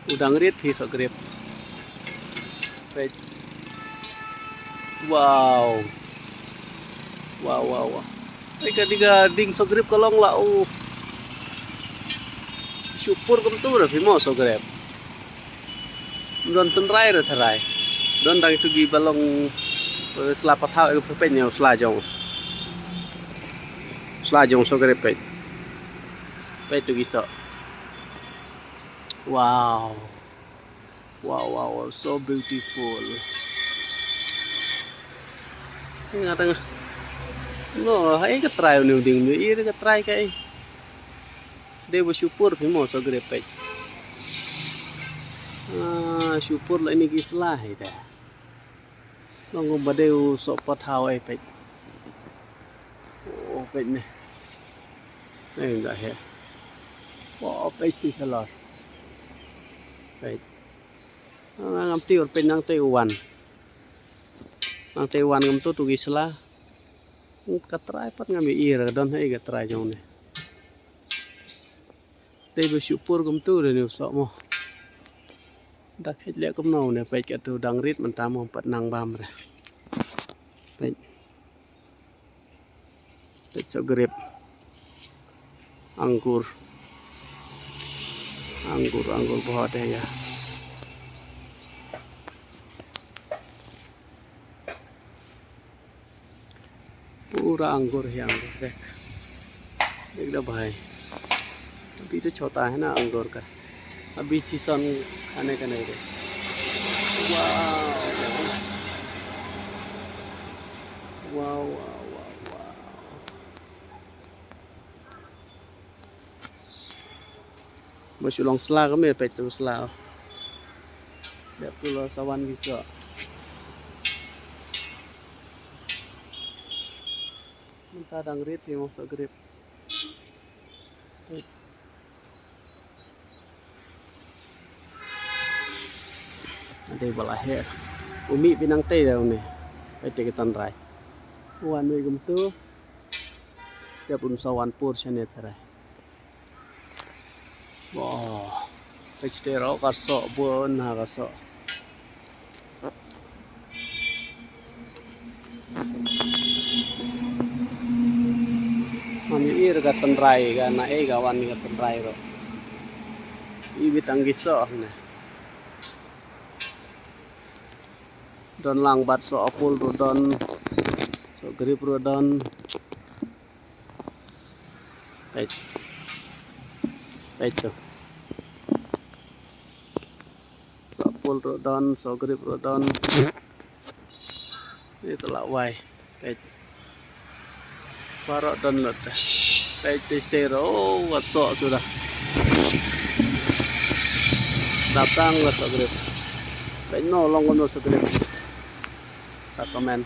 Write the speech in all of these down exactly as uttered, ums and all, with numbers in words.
U dang rit hi soh grep. Peit. Wow. Wow, wow, wow. Peit ka ding, ka ding soh grep ka long la u. Shu pur kumtu re phi mo soh grep. Don tynrai re tharai. Don dang itu ki ba long, eh, sla pathaw, eh, peit ne u sla jong. Sla jong soh grep peit. Peit tu ki soh. Wow. Wow, wow, wow, so beautiful. Nga tang. No, hai ka trai ni u ding ni, ira ka trai ka ai. Dei ba shu pur phi mo soh grep peit. Ah, shu pur la ini ki sla hi da. Long ba dei u soh pathaw ai peit. Oh, peit ne. Ne da he. Oh, peit ti salor. Peit. Nga ngam tiur peit nang te wan. Nang te wan ngam tu tu ki sla. Ka trai pat ngam i ra don hai ka trai jong ne. Dei ba shu pur kumtu re ni u soh mo. Da khet leh kumno ne peit ka tu dang rit mynta mo pat nang bam re. Peit. Peit soh grep. Anggur. Anggur, anggur bahut hai ya. Pura anggur hi anggur dek. Dek da bhai. Abhi to chota hai na anggur ka. Abhi season aane ka nahi de. Wow. Wow, wow, wow, wow. Ba shu long sla ka me peit tu sla. Dep tu la sa wan ki soh. Mynta dang rit hi mo soh grep. Ade bala he. U mih phi nang tei da une. Peit te ki tynrai. Wan wei kumtu. Dep un sa wan pur shane tharai. Wow. Peit te ro ka soh bun ha ka soh. Mami ir ka tynrai ka na e ka wan ka tynrai ro. Iwi tang ki soh ne. Don lang bat soh apple ro don. Soh grep ro don. Peit. Peit tu. Soh apple ro don, soh grep ro don. Ni tu la wai. Peit. Baroh don lut. Peit te stay ro, oh, wat soh suda. Datang la soh grep. Peit no long no soh grep. Sa comment.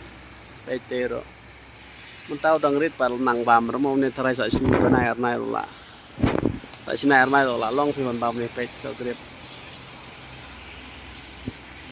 Peit te ro. Mynta u dang rit pat nang bam re mo ne tharai sa shu nai ar nai la. Sa shu nai ar nai la long phi wan bam ne peit soh grep.